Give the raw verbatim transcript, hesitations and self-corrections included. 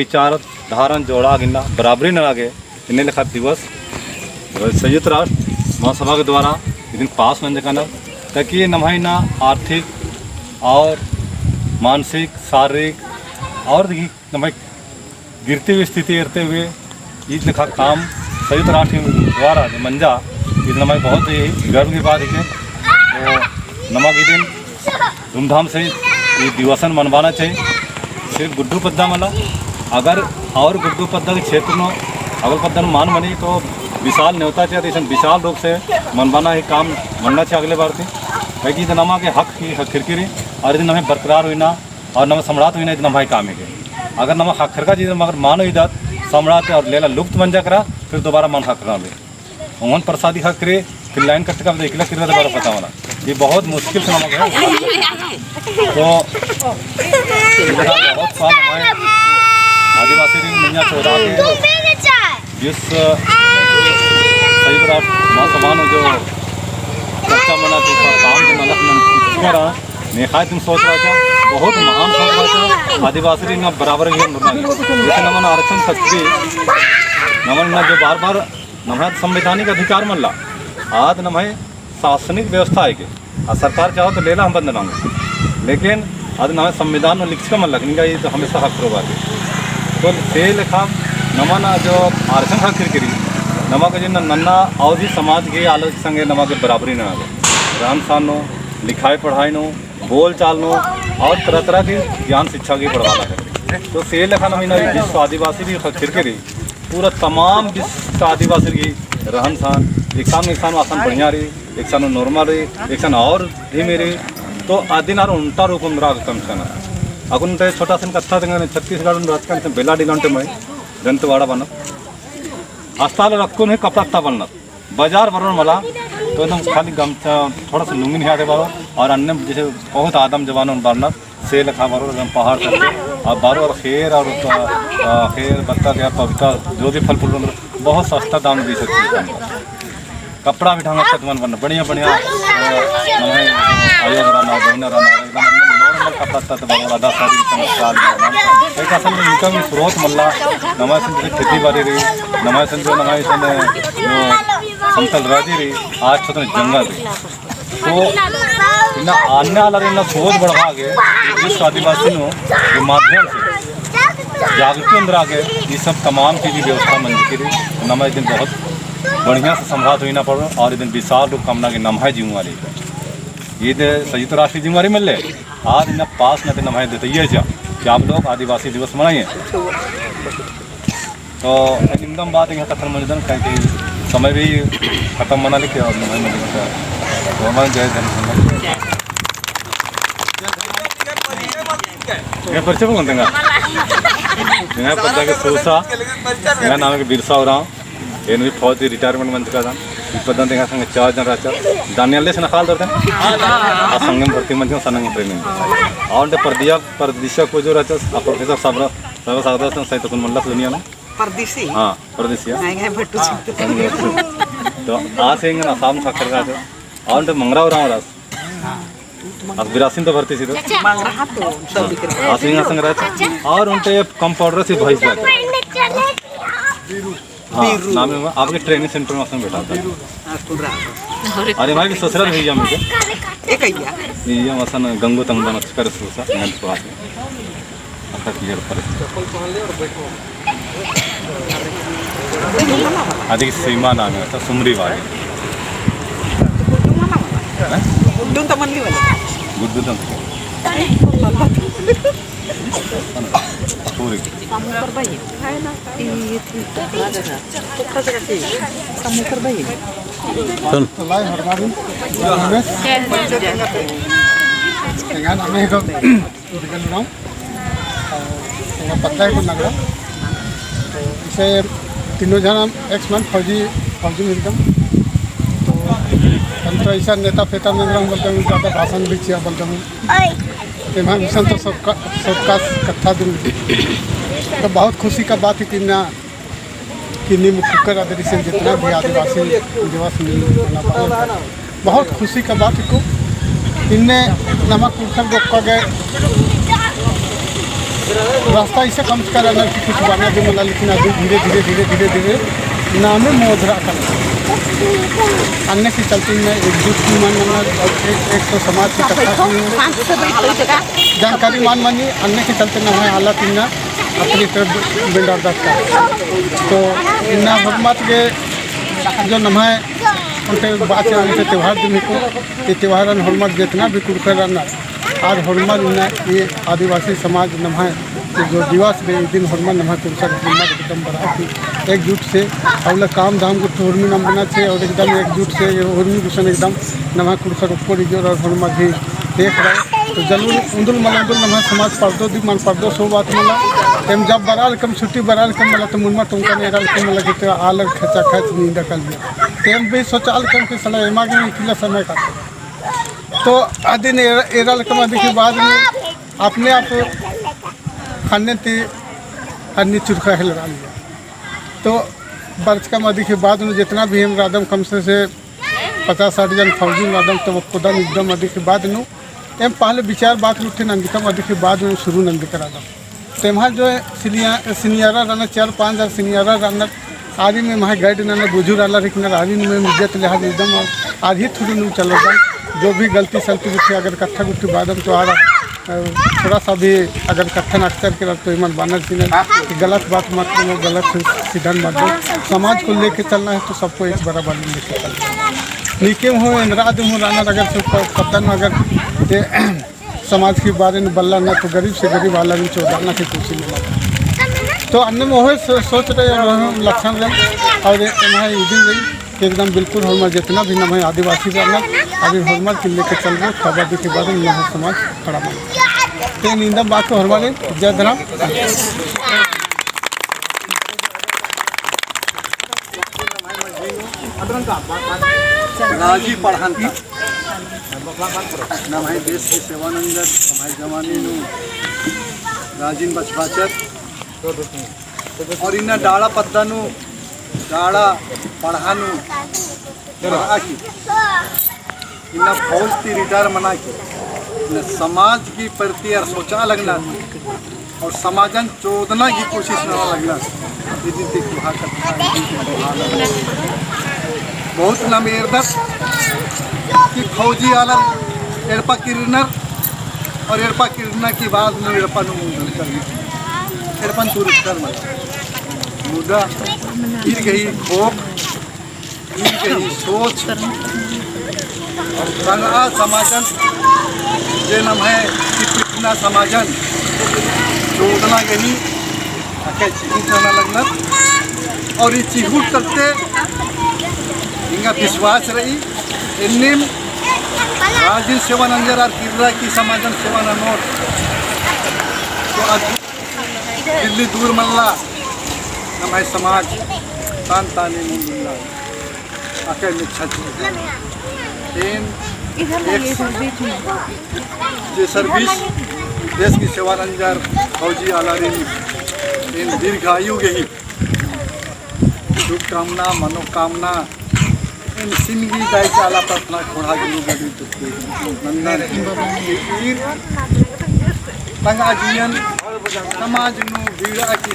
विचारधारन जोड़ा गे इन्ना बराबरी नना गे इन्ने लेखा दिवस संयुक्त राष्ट्र महासभा के द्वारा इदिन पास मंजा काना, ताकि नम्है इन्ना आर्थिक और मानसिक, शारीरिक और भी नम्है गिरती हुई स्थिति एरते हुए ईद लेखा काम संयुक्त राष्ट्र द्वारा जो मंजा, ईद नम्है बहुत ही गर्व की बात है। तो नमक इदिन धूमधाम से ई दिवसन मनबाना चाहिए। सिर्फ गुड्डू पद्दा मला, अगर और गुड्डू पद्दा के क्षेत्र नू अगल पद्दा नू मान मनी तो विशाल नेवता चाहिए, तो इसन विशाल रूप से मनबाना ही काम मनना चाहिए अगले बार ती। काहे कि ईद नमा के हक ही हक खिरकिरी और ईद नम्है बरकरार हुई ना और नमा सम्राट हुई ना, ईद नम्है काम ही के। अगर नमा हक खिरका चीज मगर मानो ईद सम्राट और लेला लुप्त मंजा केरा, फिर दोबारा मान हक खिरका भी। ओहन प्रसादी खा करे, फिर लाइन कट का देखला, किरवा दोबारा पता वाला। ये बहुत मुश्किल से नमक है। तो इधर बहुत साल हमारे आदिवासी दिन मइय्याँ चौदह के जिस संयुक्त राष्ट्र महासभा में जो चर्चा मना थी, काम जो मना थी, नेखा तुम सोच रहा था, बहुत महान सोच रहा था, आदिवासी दिन बराबर ही मरना है। जैसे नमन आरक्षण शक्ति, नमन ना जो बार बार नम्है संवैधानिक अधिकार मल्ला, आद नम्है शासनिक व्यवस्था है के, आ सरकार चाहो तो लेला हम बंद नाम, लेकिन आद नम्है संविधान में लिखचका मल्ला कि निंगा ये तो हमेशा हक रओ बाटे। तो से लेखा नमा ना जो आरक्षण खातिर करी, नमा के जिन नन्ना और भी समाज के आलोक संगे नमा के बराबरी ना आवे। रहन सहन नू, लिखाई पढ़ाई नू, बोल चाल नू और तरह तरह की ज्ञान शिक्षा की बढ़ावा लगे। तो से लेखा नमी ना विश्व आदिवासी दिन खातिर करी पूरा तमाम विश्व आदिवासी की रहन सहन एकसन एकसन आसन बढ़िया रई, एकसन normal रई, एकसन और धीमे रई। तो अदिन आर उल्टा रूप में राग कम करना। अगुन ते छोटा सन कत्था तेंगा ने छत्तीसगढ़ में रहत कन से बेला डिलान ते मैं दंतवाड़ा बनत। अस्ताल रक्कुन है कपड़ा ता बनत। बाजार बरोर मला, तो एकदम खाली गमछा, थोड़ा सा लुंगी नहीं आते बरो, और अन्य जैसे बहुत आदम जवान उन बरनर, से लेखा बरो एकदम पहाड़ तक, और बरो और खेर और, अ, खेर, बत्तख या पपीता, जो भी फल फ्रूट उन बहुत सस्ता दाम दी सकते हैं। कपड़ा भी ढंग से मन बरना, बढ़िया, बढ़िया, अ, नम्है आयो रअनर, बहिन रअनर, एकदम normal कपड़ा तक बरो, आधा साड़ी, कम साड़ी, एक असल में income स्रोत मल्ला, नम्है सन जैसे खेती बाड़ी रई, नम्है सन जो, नम्है सन जो समतल राजी रई, आज तो जंगल रई। तो इन्ना आने वाला इन्ना सोच बढ़वा के इस आदिवासी नू के माध्यम से जागरूक अंदरा के ये सब तमाम चीज व्यवस्था मंजकी रई। नम्है इदिन बहुत बढ़िया से संभाल होना पड़ो और इदिन विशाल रूप कमना के नम्है जिम्मेवारी। ये दे संयुक्त राष्ट्र जिम्मेवारी मिले, आज इन्ना पास न ते नम्है देतैया जा कि आप लोग आदिवासी दिवस मनाइए। तो एकदम बात यहाँ कथन मजदन, काहे कि समय भी खत्म मना लेके और नहीं मना लेके। तो हमारे जय धन। ये परिचय बोल देंगे। यहाँ पद्दा के सोसा, यहाँ नाम के बिरसा उराँव। एन भी फौज ती retirement मंजका दन। ई पद्दा तेंगा संगे चार जन रहचा। दानियल देश नखाल दरदन। आ संगे भर्ती मंजका, संगे training। और ओन्टे परदिया, परदिशा को जो रहचा, आ professor साबरा, साबरा सागदस सही तो कुन मल्ला दुनिया में। परदेसी? हाँ, परदेसी, हाँ। हाँ, ये भट्टू हाँ। सिंह। तो आ से इंगन आसाम खाकर का था। और तो मंगरा उराँव रअस। हाँ। अब बिरासिन तो भर्ती सी तो। मंगरा तो, सब दिख रहा है। आ से इंगन संग रहा था। और ओन्टे कंपाउंडर से भाई से। हाँ, बीरू। नाम है, आपके training center में संग बैठा था। बीरू। हाँ, सुन रहा था। अरे भाई, ससुराल भैया मुझे। एक भैया। ये मसन गंगो तंगो नच कर सोसा, नंद पास। अच्छा, clear पर। आदि सीमा नाम है, तो सुमरी वाली। हैं? गुड्डू तो मनली वाली। गुड्डू तो। पूरी। समुद्र भाई। सुन। एंगा नामे को दिगल उराँव। एंगा पद्दा को नगरा। तो इसे तीनों जना ex man फौजी, फौजी मिलकम। तो हम तो ऐसा नेता फेता नंदरम बोलते हैं, ज़्यादा भाषण भी चिआ बोलते हैं। एमा मिशन तो सबका, सबका कत्था दिन। तो बहुत खुशी का बात है कि ना कि नीम कुक्कर अदरी से जितना भी आदिवासी दिवस मिल मना पाए। बहुत खुशी का बात को इन्ने नमा कुक्कर गोक्का गे रास्ता इसे कमचका रअनर कि कुछ बना दे मला, लेकिन अभी धीरे, धीरे, धीरे, धीरे, धीरे नामे मोधरा कर। अन्ने के चलते ना एकजुट भी मान मना और एक, एक तो समाज की कत्था की जानकारी मान मनी, अन्ने के चलते नम्है आलर इन्ना अपनी तरफ बेंडारदत का। तो इन्ना होरमर गे जो नम्है ओन्टे बाचे आने से त्योहार दिम हिको, ये त्योहारन होरमर जितना भी कुँड़ुख़र रअनर, आर होरमर इन्ना ये आदिवासी समाज नम्है जो दिवस बे, ई दिन होरमर नम्है कुँड़ुख़र होरमर एकदम बरआ की एकजुट से अउला काम धाम गुट्ठी होरमी नाम बना छे और एकदम एकजुट से ये होरमी गुसन एकदम नम्है कुँड़ुख़र ऊपर इजोर और होरमर ही देख रहे। तो जरूर उन्दुल मला उन्दुल नम्है समाज परदो दिम मान परदो सो बात मला। एम जब बरआ लकम छुट्टी बरआ लकम मला तो मुनमा टोंका ने एरा लकम मला कि तो आलर खचा खच नींदा कलिया। तो एम भी सोचा लकम कि साला एमा गे इकला समय का तो अदिन एरा, एरा लकम अदी के बाद में अपने आप खन्ने ती अन्नी चुरखा हेलरा लिया। तो बरचकम अदी के बाद में जितना भी एम रअदम कम से, से पचास साठ जन फौजी रअदम, तो ओक्कोदन एकदम अदी के बाद नू एम पहले विचार बात गुट्ठी नंजकम अदी के बाद नू शुरू नंजका रअदम। तो एम्है जो सिनिया-, सिनियरा रअनर, चार पाँच हजार सिनियरा रअनर, आरिन एम्है guide नना बुझुर आलर हिकनर, आरिन में इज्जत लिहाज एकदम आर ही through नू चलदम। जो भी गलती सलती गुट्ठी अगर कत्था गुट्ठी बअदम तो आर, अ, थोड़ा सा भी अगर कत्थन अकचर केरर तो एमन बअनर चिअनर कि गलत बात मत करो, गलत सीधन मत दो। समाज को लेके चलना है तो सबको एक बराबर लेके चलना है। नीकेम हूँ एन्दरा दिम हूँ रअनर अगर से प-, पत्तन अगर ते समाज के बारे में बल्ला ना तो गरीब से गरीब आलर चोदना के कोशिश में लगा। तो अन्ने में ओहे सो-, सोच रहे और लक्षण रहे और ये हमारे इदिन रही कि एकदम बिल्कुल होरमर जितना भी नम्है आदिवासी रअनर, अभी होरमर के लेके चल रहे, तब अदी के बाद में नम्है समाज खड़ा बन। तो नींदम बात तो होरमर है, जय धरम। राजी पड़हन का नम्है देश की सेवा नंजर, नम्है जवानी नू राजिन बछबाचर। और इन्ना डाड़ा पद्दा नू, डाड़ा पड़हा नू, पड़हा की, इन्ना फौज ती retire मना की, इन्ना समाज की प्रति आर सोचा लगनर। और समाजन चोदना की कोशिश नना लगनर। इदिन ती कोहा कत्था, इदिन ती कोहा लगनर। बहुत नाम एरदत कि फौजी आलर एड़पा किर्रनर और एड़पा किर्रना की बाद में एड़पा नू मुंडन कर, एड़पन तुरुस्तर मल। मुदा ईर गही खोख, ईर गही सोच, तंगआ समाजन, जे नम्है टिपटिपना समाजन चोदना गही अक्के चिहुट नना लगनर। और ई चिहुट चलते एंगा विश्वास रई, एन्नेम राजिन सेवा नंजर आर किर्रा की समाजन सेवा ननोर। तो अद दिल्ली दूर मल्ला, नम्है समाज तान ताने मुंदुल्ला। अक्के मिच्छा चीज। एन इधर लाइए, एक इधर, बीच में। जे service, देश की सेवा नंजर फौजी आलारिन एन दीर्घायु गही शुभकामना, मनोकामना, एन सिंगी दाई चाला प्रार्थना खोड़ा गलू गड़ी तुक्के नंदन। तंगआ जियन समाज नू बीड़ा की